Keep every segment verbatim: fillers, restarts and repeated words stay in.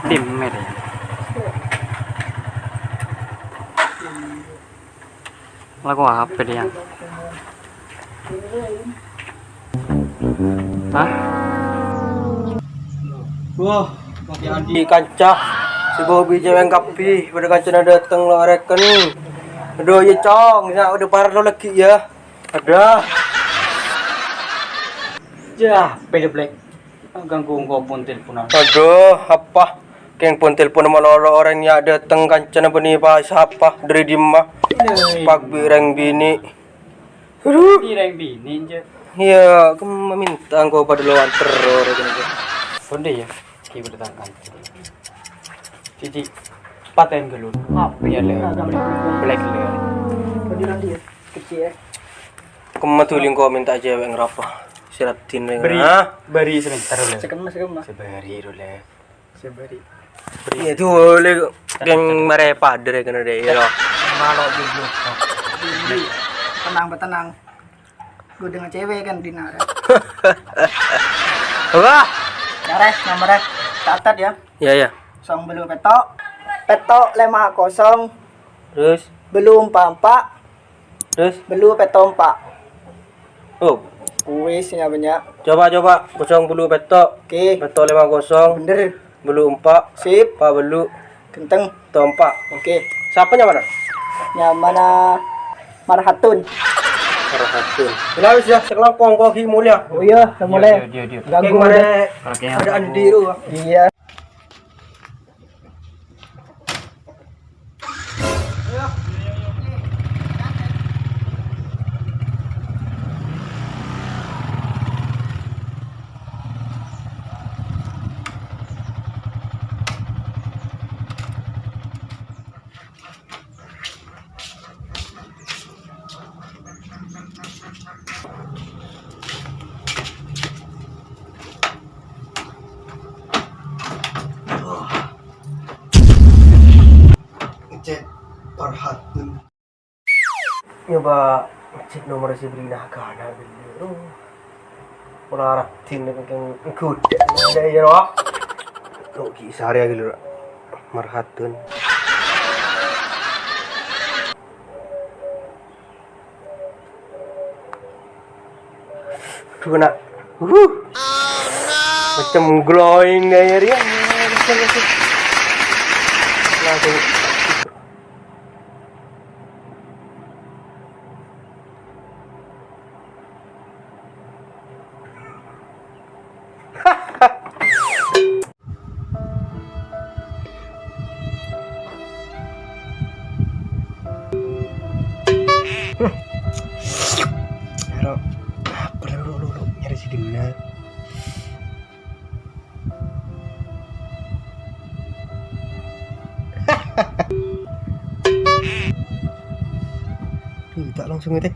Dimmer, ya. Lako apa dia? Hah? Wah, pakai andi kanca. Si Bobi cewek kabbhi, pada kancana dateng lo areken. Aduh, ya, Cong, ya, udah parlo lagi, ya. Ada. Ya, pede black. Ganggu engko' pon telponan. Aduh, apa? Keng pon telpon malolo orèng ya dateng kancana bânnè pas apa? Dâri dimma? Pagbi rèng binè'. Aduh. Di rèng binè', Cek. Iyâ, kemma minta engko' padâ lo anter orèng kene. Konde ya, ki berdatang kanca. Cici, paten ghâllu. Apa ya, Le? Black, Le. Kecil, ya. Kemma dhuli engko' minta cewek ngrapa? Siratin, Le. Beri, beri sebentar, Le. Sekemma, sekemma. Seberi, Le. Seberi. Iyâ, dhuli keng marè padâ rè kene rè, iyâ. Malo dulu. Tenang, tenang. Gue dengan cewek kan, Dinara. Wah. Nyarè, nomornya. Catat ya. Iyâ, iyâ. Kosong bâllu' pètto'. Pètto' lèma kosong. Terus? Bâllu' empa' empa'. Terus? Bâllu' pètto' empa'. Oh. Kuwi sè nya-, bânnya'. Coba, coba. Kosong bâllu' pètto'. Oke. Pètto' lèma kosong. Bener. Bâllu' empa'. Sip. Empa' bâllu'. Ghenteng. Pètto' empa'. Oke. Sapa nyamana? Nyamana Marhatun. Marhatun. Lah wis ya, sè langkong kok ghi' mulya. Oh iya, mulai. Iya, iya, iya. Ganggu. Keng marè. Oke, ada Andi ru. Iya. Ngechat Farhatun. Nyoba ngechat nomor si Brina kana dulu. Pola ratin keng nggodek. Ada ya, roh. Lo ki sare gitu. Marhatun. Aduh, kena. Huh. Macam glowing kayak dia. Langsung. Aro, perlu dulu nyari si Dina. Duh, tak langsung ngetek.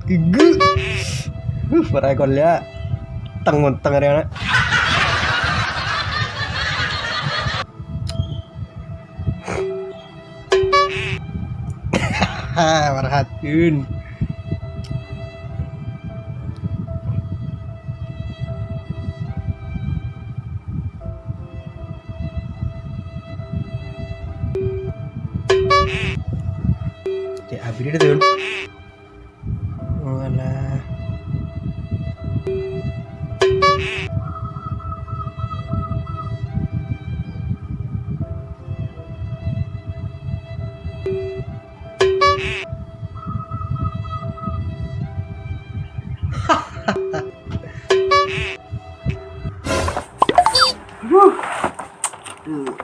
Gigel. Uh, para ekor ya. Teng-teng hari anak. Marhatun. Cek abis itu, Dun. Walah. Huh. Duh.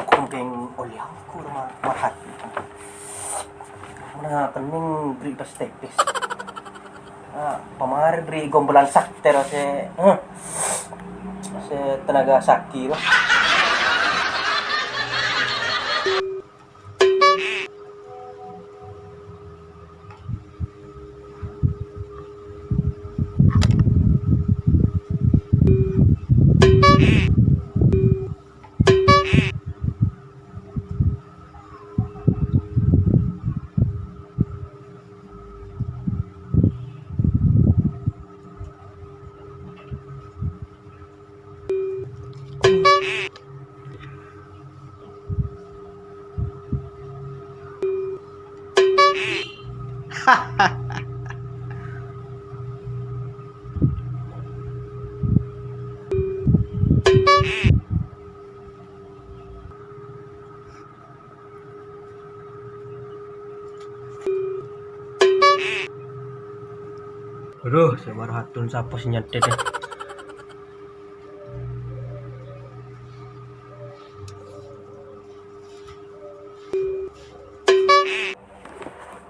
Kongkeng oleh aku rumah makan. Mana kening beri pas tepis. Ah, pamare beri gombalan sakter se, huh, se tenaga sakti, loh. Aduh, sè mara hadun sapa sè nyandhet, ya?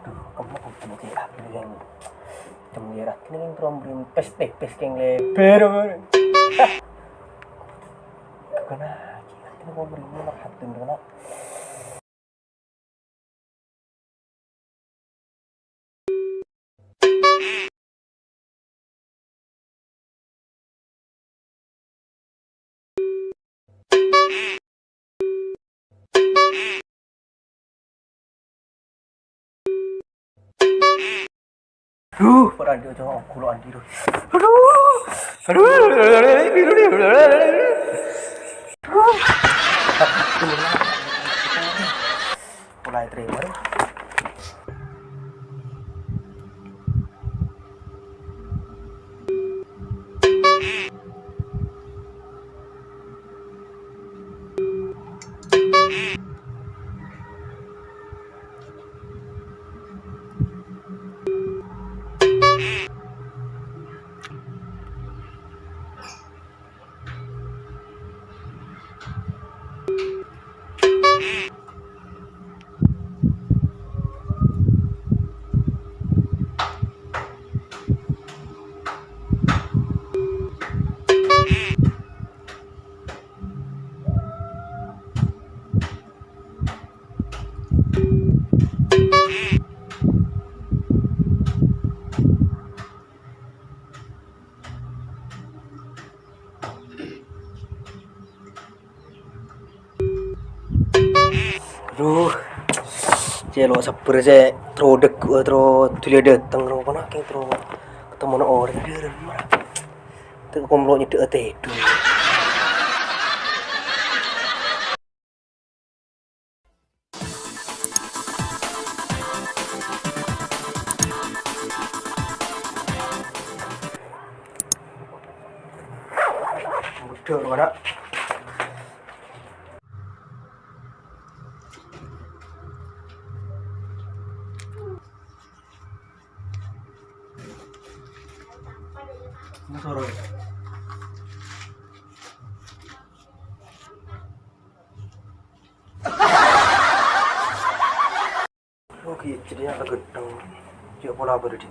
Duh, kemma kok cemok sih, ah, gini kan. Cemok ya, Rat. Ini kan trombrim pes, eh, pes keng lebar, apa? Hah? Kena, kena trombrim ini, Rat, kena. Duh, para andi ojo nggulo andi, duh. Aduh. Aduh. Aduh. Mulai terima, duh. Aduh, cè' lo' sabbhâr, cè', terro dâggu', terro dhuli dâteng, terro pona kèng terro ketemona orèng. Aduh, aduh, aduh. Tè' komlo nyeddhâ tèdung. Betul, mana? Ini sorot. Oke, jadinya agak dong. Cek pola apa tadi?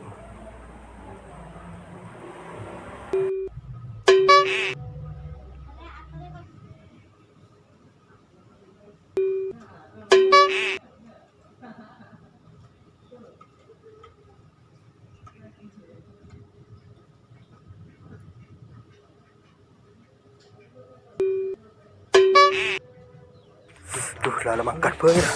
Duh, la, la makan bhâi, la.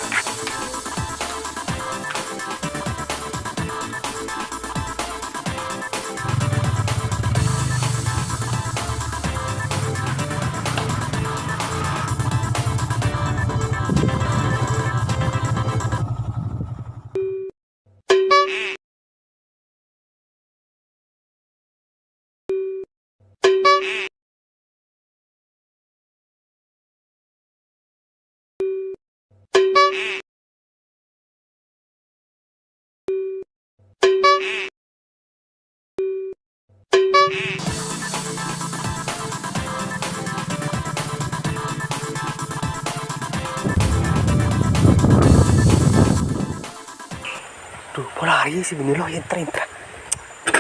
Duh, pola arè sè binè lo, entra, entra.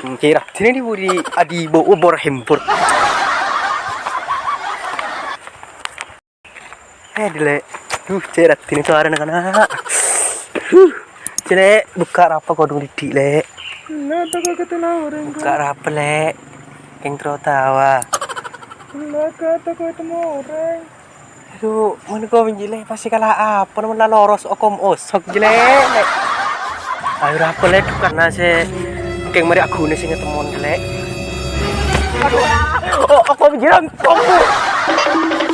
Hmm, kèra. Sini di budi adi bo-, obor hempur. Eh, Dile'. Duh, cè' raddhinna suarana kana'. Huh. Cè', Lè', bukka' rapa kodhung dhiddhi', Lè'. Enggak, tako' ketemu orang, bukka' rapa, Lè'. Keng terro tawa. Enggak, tako' ketemu orang. Aduh, mana kau menjilai pasti kalah apa, namun la loros okom osok, Lè'. Ayo, rapa, Lè', karena se keng mari aku nih sing ketemuan, Lè'. Aduh, oh, okom jiran, okom.